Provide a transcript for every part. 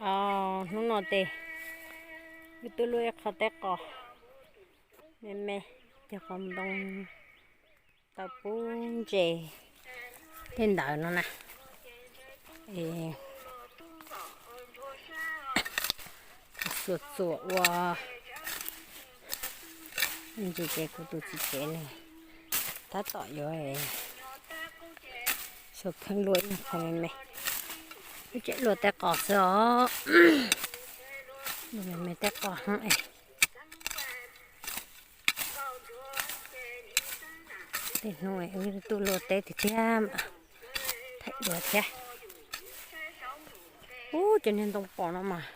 Os, hnub no ces wb tuaj luaj ib qho teb qos me me, cog qos ntoo tau pub ntses tej ntawd no na. Es xuas txuas ua ntses ces kuv tus txiv tsev nws tab tom yuav xuas kheej luaj ib qho me me. Wb tseem luaj teb qos xwb os. Luaj me me teb qos es tej hnub wb tuaj luaj teb tiag tiag, thaij dua thiab. Ub, cov niag ntoo pos no mas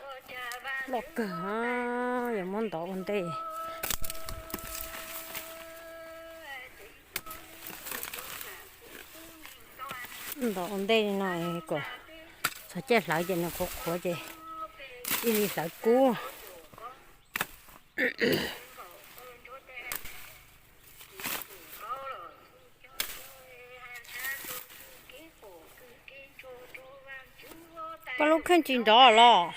loj kawg, yuav muab ntov ua ntej. Ntov ua ntej li no kom txog caij hlawv ces nws qhuav qhuav ces cia li hlawv kub. Koj lub kheej tsis nrov los?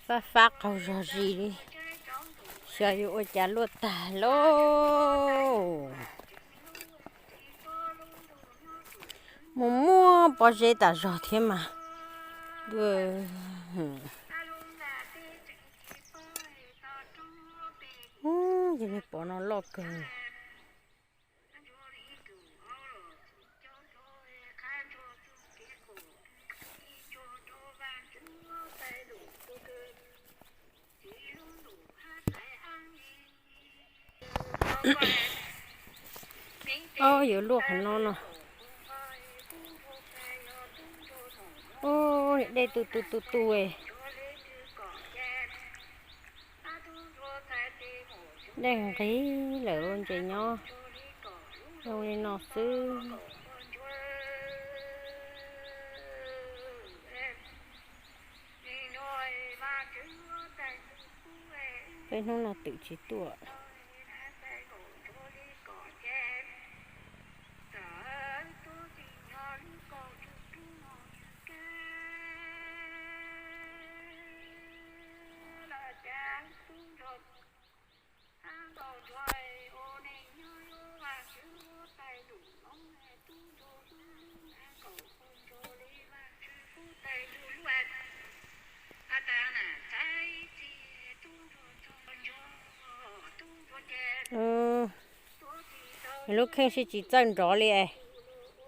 Fab fab qaug zog zis li, xyov yuav ua cas luaj tag lauj. Mus muaj pob zeb tas zog thiab mas. Ub, yog niag pov no loj kawg. Ob, yuav luaj qhov no no. Ub, dej tu tu tu tu. Dej nqig lawm, ntses nyob zoo li no xwb. Peb hnub no twm tsis tuaj. Lub kheej sib tsis txawj nrov li.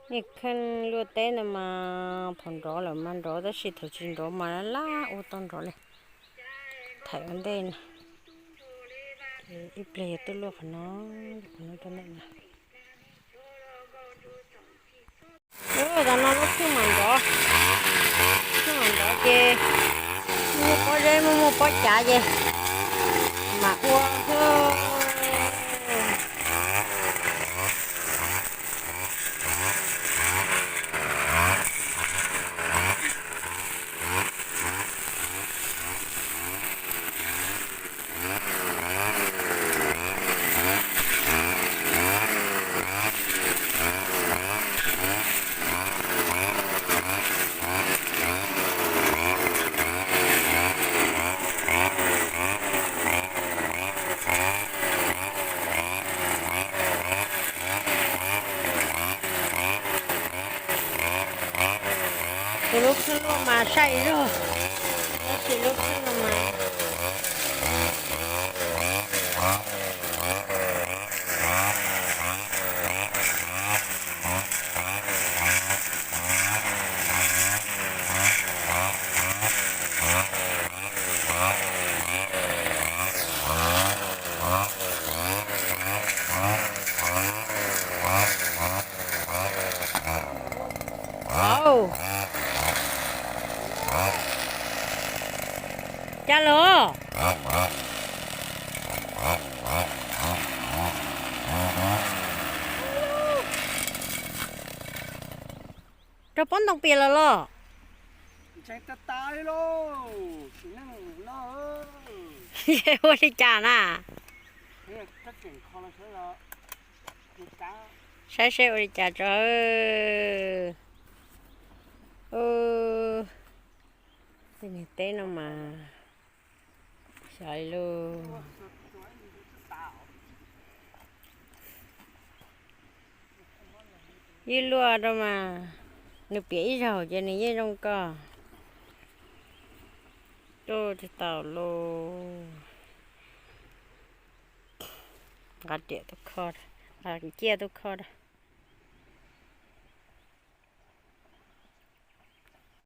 Nej kheej luaj teb no mas thaum nrov lawm mas nrov, tab sis thaum tsis nrov mas laj ua tau nrov li. Thaum ua ntej no, ib pliag yog tuaj luaj qhov no, qhov no rau ntawm no. Ub, tam no lub kheej mam nrov, kheej mam nrov ces muaj pob zeb muaj muaj pob cav ces mam ua xwb. Tus lub kheej luaj mas saib zog, tab sis lub kheej no mas Au, cas los? Rau pob ntoo pias lawm los? Ntshai tas tas li lauj, sim neej no. Ua li cas na? Kab tseem kho los sawv los, mus kav. Saib seb ua li cas tso. Ub, tej niag teb no mas xyov li lauj. Yeej luaj rau mas, nws piam ib zaug ces nws yeej zoo koj. Tuaj tsis tau lauj. Nqa riam tuaj kho, nqa ciaj tuaj kho.